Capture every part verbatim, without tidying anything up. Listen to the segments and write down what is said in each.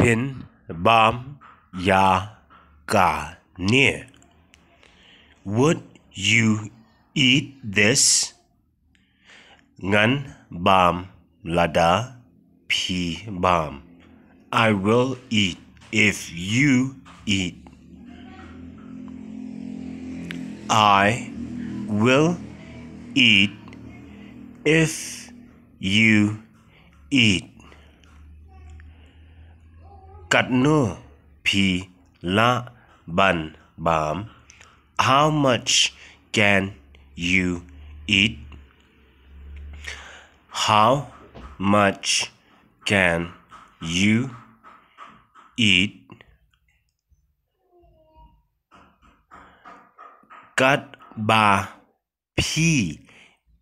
Phin bam ïa kane. Would you eat this? Ngan bam lada phi bam. I will eat if you eat. I will eat if you eat. Katno phi lah ban bam? How much can you eat? How much can you eat? Katba phi,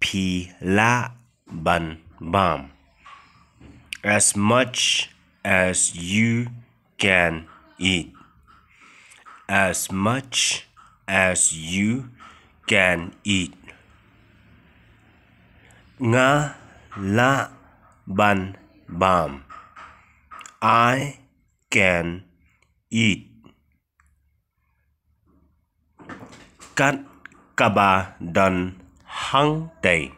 phi lah ban bam. As much as you can eat. As much as you can eat. Nga lah ban bam. I can eat. Kat kaba don hangtai.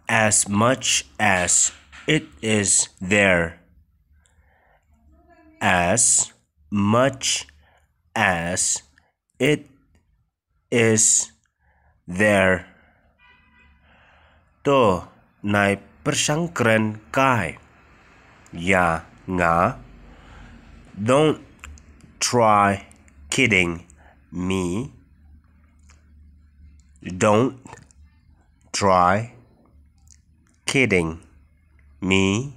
As much as it is there. As much as it is there. To, nai pyrshang kren kai ïa nga. Don't try kidding me. Don't try kidding me.